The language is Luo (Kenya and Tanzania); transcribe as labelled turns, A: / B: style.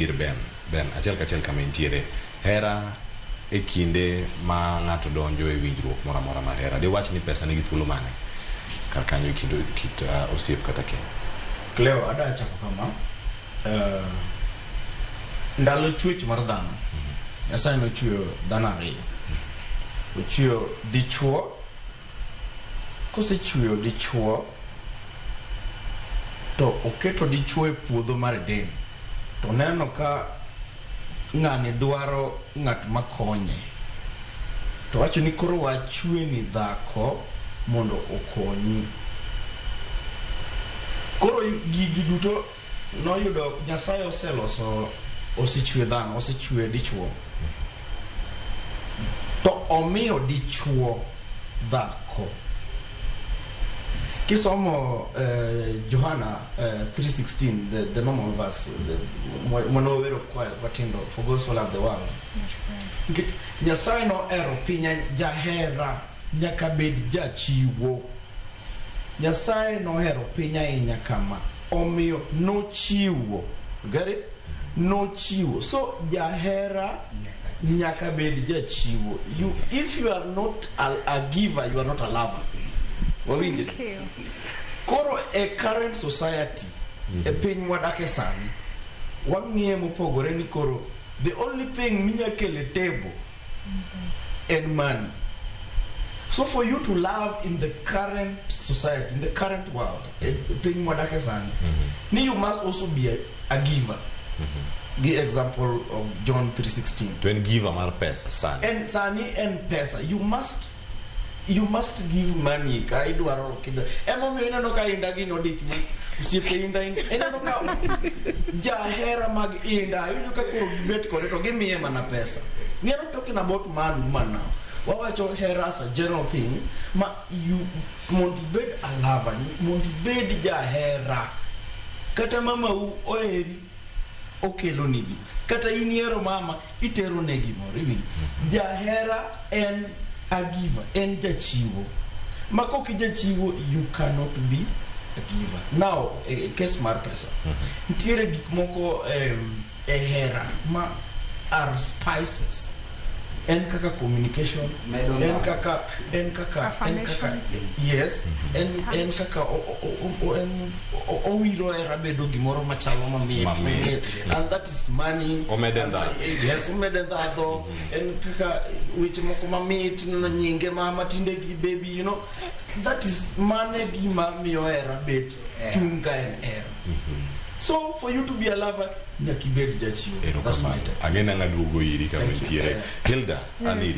A: Ir Ben, Ben, achiel kachiel kama intiere, hera e kinde ma ng'ato donjo e winjruok moro amora mar hera, diwach ni pesa nigi thuolo mane kar kanyo e kind kit osiep kata keny?
B: Cleo, adwa chako kama. Ndalo chwech mar dhano, Nyasaye nochweyo dhano ariyo. Ochweyo dichuo, kosechweyo dichuo to oketo dichuo e puodho mar Eden. To neno ka ng'ani dwaro ng'at makonye. To wacho ni koro wachweni dhako mondo okonyi. Koro gigi duto noyudo Nyasaye oseloso, osechwe dhano, osechwe dichuo. To omiyo dichuo dhako. Kisomo Johana 3:16, the normal verse, mano wawero kwa watindo, "For God so loved the world." Nikech Nyasaye nohero piny, jahera nyaka bed jachiwo. Nyasaye nohero piny ahinya kama, omiyo nochiwo. Get it? Nochiwo. So jahera nyaka bed jachiwo. If you are not a giver, you are not a lover. Wawinjre?
C: Thank you.
B: Koro e current society, e piny mwadake sani, wang'iye mopogore ni koro the only thing minya kelo e table en money. So for you to love in the current society, in the current world, e piny mwadake sani, ni you must also be a giver. The example of John 3:16.
A: To en giver mar pesa sani.
B: En sani en pesa. You must give money ka idwaro kido. Emomiyo ineno ka inda gini odich ma osiepe inda ineno ka jahera mag inda iwinjo ka koro gibet kode to gimiye mana pesa. We are not talking about man, woman now. Wawacho hera as a general thing ma you mondo ibed a lover, mondo ibed jahera. Kata mamau oheri okelo nigi, kata in ihero mama itero ne gimoro, iwinjo? Jahera en a giver, en jachiwo. Ma kok ijachiwo, you cannot be a giver. Now e case mar pesa, nitiere gik moko e hera ma are spices, en kaka communication,
D: Medo
B: en
D: ndhadhu.
B: kaka en kaka en kaka
C: Affirmations.
B: Yes, en kaka en owiro hera bedo gimoro machalo mamit.
A: Mamit.
B: Mamit. And that is money.
A: Omede ndhadhu.
B: Yes, omede ndhadho. En kaka weche moko mamit neno nyinge ma matinde gi baby, that is mane gima miyo hera bet chung ka en hera. So for you to be a lover, nyaka ibed jachiwo. That's my
A: Erokamano.
B: take.
A: Ang'e nang'a duogo iri kama
B: Thank you.
A: intiere. Hilda, an iri.